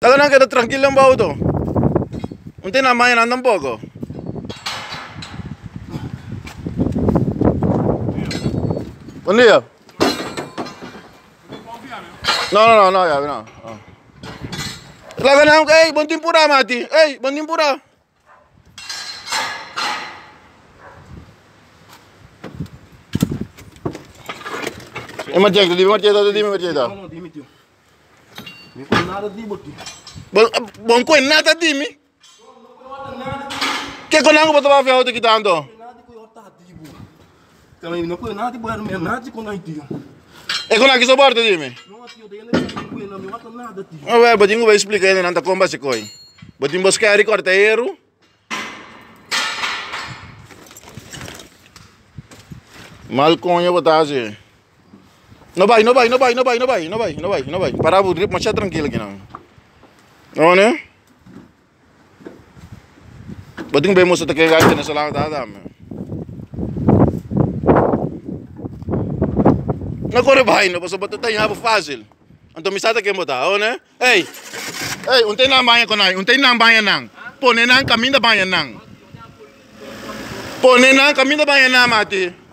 Laga nan keda trankil den bo auto. No tin nan baña nan tampoco. Bon dia. No, no, no, no, ya, no. no. Laga nan, ey, bon tin pura, Mati. Ey, bon tin pura. E Marcheta, dime Marcheta, dime Marcheta. No, no, dime, tío. Mi con nada di bo, tío. Bon, bon con nada di mi. Ke con nango bota ba auto quitando? No puedo nada di bo, nada di con tío. E con aki soporte di mi. No, tío, de no mi wata nada, tío. A ver, botin ko explica ele nanta komba se koi. Botin bos keri corta eru. Mal coño botase. No bai, no bai, no bai, no bai, no bai, no bai, no bai, no bai. Para bu drip masha tranquilo aqui não. No, né? Botin bem moça te que gaita nessa lá tá dame. No corre bai, no paso botar tem abo fácil. Anto mi sa ta ken bota, oh né? Ei. Ei, un tem nan baña konai, un tem nan baña nan. Pone nan caminda baña nan. Pone nan caminda baña nan, Mati.